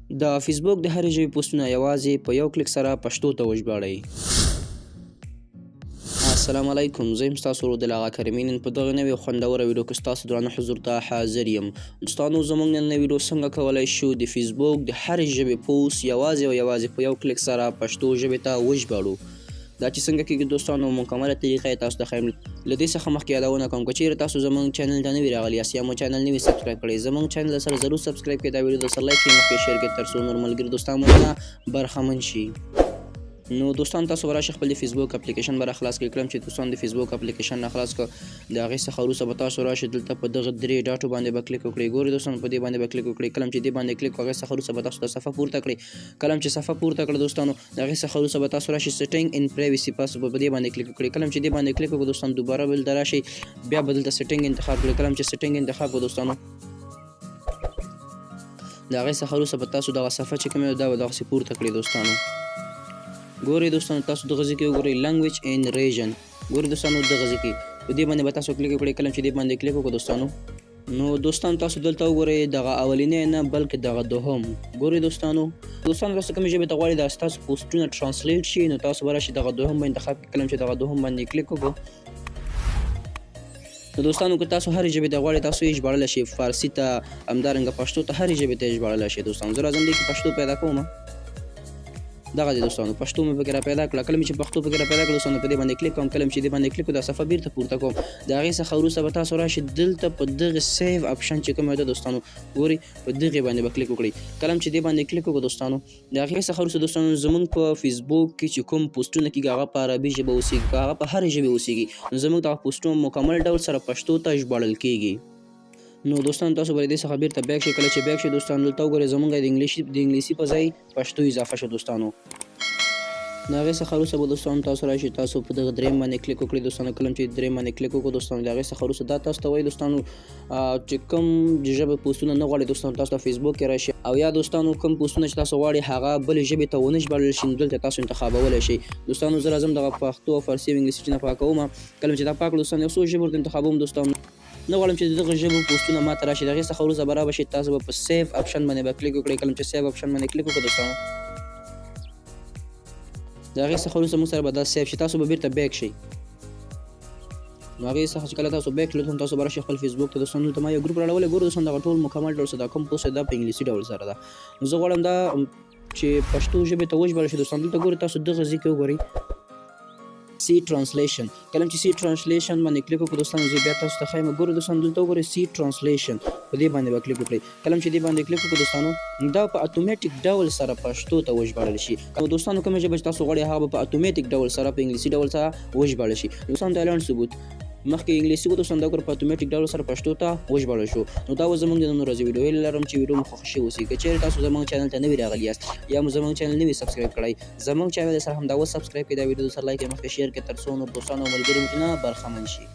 د فیسبوک د هرې ژبې پوسټونه یوازې په یو کلیک سره پښتو ته وژباړئ. السلام علیکم، زه یم ستاسو ورور دل آغا کریمي. نن په دغه نوې خوندوره ویډیو کې ستاسو درانه حضور ته حاضر یم. دوستانو، زموږ نن ویډیو څنګه کولی شو د فیسبوک د هرې ژبې پوسټ یوازې او یوازې په یو کلیک سره پښتو ژبې ته وژباړو. دا چې څنګه کېږي دوستانو، مکمله طریقه یې تاسو ته ښیم. له دې څخه مخکې یادونه کوم، که چیرې تاسو زموږ چینل ته نوي راغلي یاست یا مو چینل نوي subscribe کړئ، زموږ چینل سره ضرور subscribe کړئ، دا ویډیو د سره like کړئ، مخکې share کړئ، تر څو نور ملګري دوستان مو نه برخمن شي. نو دوستان، تاسو به راشئ، خپل د فیسبوک اپلیکیشن به را خلاص کړئ. کله چې دوستان د فیسبوک اپلیکیشن را خلاص کړ، د هغې څخه وروسته به تاسو راشئ دلته په دغه درې ډاټو باندې به کلیک وکړئ. ګورئ دوستان، په دې باندې به کلیک وکړئ. کله چې دې باندې کلیک وکړئ، هغې څخه وروسته به تاسو د صفحه پورته کړئ. کله چې صفحه پورته کړه دوستانو، د هغې څخه وروسته به تاسو راشئ setting and privacy پس په دې باندې کلیک وکړئ. کله چې دې باندې کلیک وکړئ دوستان، دوباره بل راشئ، بیا به دلته setting انتخاب کړئ. کله چې setting انتخاب کړئ دوستانو، د هغې څخه وروسته به تاسو دغه صفحه چې کومه ده، دا به دغسې پورته کړئ دوستانو. ګورئ دوستانو، تاسو دغه ځای کې وګورئ language and region. ګورئ دوستانو، دغه ځای کې په دې باندې به تاسو کلیک وکړئ. کله چې دې باندې کلیک وکړو دوستانو، نو دوستان تاسو دلته وګورئ، دغه اولینی نه بلکې دغه دوهم. ګورئ دوستانو، دوستان تاسو کومې ژبې ته غواړئ دا ستاسو پوسټونه translate شي، نو تاسو به راشئ دغه دوهم به انتخاب کړئ. کله چې دغه دوهم باندې کلیک وکړو نو دوستانو، که تاسو هرې ژبې ته غواړئ، تاسو یې ژباړلی شئ، فارسي ته، همدارنګه پښتو ته، هرې ژبې ته یې ژباړلی شئ. دوستانو، زه راځم دې کې پښتو پیدا کوم. دغه دی دوستانو، پښتو مې پکې را پیدا کړه. کله مې چې پښتو پکې را پیدا کړه دوستانو، په دې باندې کلیک کوم. کله چې دې باندې کلیک وکړم، دا صفحه بیرته پورته کوم. د هغې څخه وروسته به تاسو راشئ دلته په دغه save option چې کوم ده دوستانو، ګورئ، په دغې باندې به کلیک وکړئ. کله چې دې باندې کلیک وکړو دوستانو، د هغې څخه وروسته دوستانو، زمونږ په فیسبوک کې چې کوم پوسټونه کېږي، هغه په عربي ژبه اوسېږي که هغه په هرې ژبې اوسېږي، نو زمونږ دغه پوسټونه مکمل ډول سره پښتو ته ژباړل کېږي. نو دوستان، تاسو به دې څخه بیرته back شئ. کله چې back شئ دوستان، دلته وګورئ، زمونږ د انګلیسي په ځای پښتو اضافه شو دوستانو. د هغې څخه وروسته به دوستانو تاسو راشئ، تاسو په دغه دریم باندې کلیک وکړئ دوستانو. کله چې دریم باندې کلیک وکړو دوستانو، د هغې څخه وروسته دا تاسو ته وایي دوستانو چې کوم ژبې پوسټونه نه غواړئ دوستانو، تاسو ته فیسبوک کې راشئ، او یا دوستانو کوم پوسټونه چې تاسو غواړئ هغه بلې ژبې ته ونه ژباړل شي، نو دلته تاسو انتخابولی شئ. دوستانو، زه راځم دغه پښتو او فارسي او انګلیسي چې نه پاکوم. کله چې دا پاک کړو دوستانو، یو څو ژبې ورته انتخابوم. دوستانو، نه غواړم چې د دغه ژبو پوسټونه ماته راشي. د هغې څخه وروسته به رابه شي، تاسو به په save option باندې به کلیک وکړئ. کله چې save option باندې کلیک وکړو دوستانو، د هغې څخه وروسته موږ سره به دا save شي، تاسو به بیرته back شئ. نو هغې څخه چې کله تاسو back کړئ، تاسو به راشئ خپل فیسبوک ته. دوستانو، دلته ما یو ګروپ راړولی. ګورو دوستانو، دغه ټول مکمل ډول سره دا کوم پوسټ دا په انګلیسي ډول سره ده، نو زه غواړم دا چې پښتو ژبې ته وژباړل شي. دوستان، دلته ګورئ، تاسو دغه ځای کې وګورئ see translation. کله چې see translation باندې کلیک وکړو دوستانو، زه بیا تاسو ته ښایم. ګورئ دوستانو، دلته وګورئ see translation، په دې باندې به کلیک وکړئ. کله چې دې باندې کلیک وکړو دوستانو، دا په اتوماتیک ډول سره پښتو ته وژباړل شي. نو دوستانو، کومه ژبه چې تاسو غواړئ، هغه به په اتوماتیک ډول سره په انګلیسي ډول سره وژباړل شي. دوستان، دا لنډ ثبوت مخکې انګلیسي و دوستان، دا په اتوماتیک ډول سره پښتو ته وژباړل شو. نو دا و زمونږ د نن ورځې ویډیو. هیله لرم چې ویډیو مو خوښه شوې اوسي. که چیرې تاسو زمونږ چینل ته نوي راغلي یاست یا مو زمونږ چینل نوي subscribe کړئ، زمونږ چینل سره همدا اوس subscribe کړئ، دا ویډیو سره like، مخکې share کړئ، تر څو نور دوستان او ملګري مو نه برخمن شي.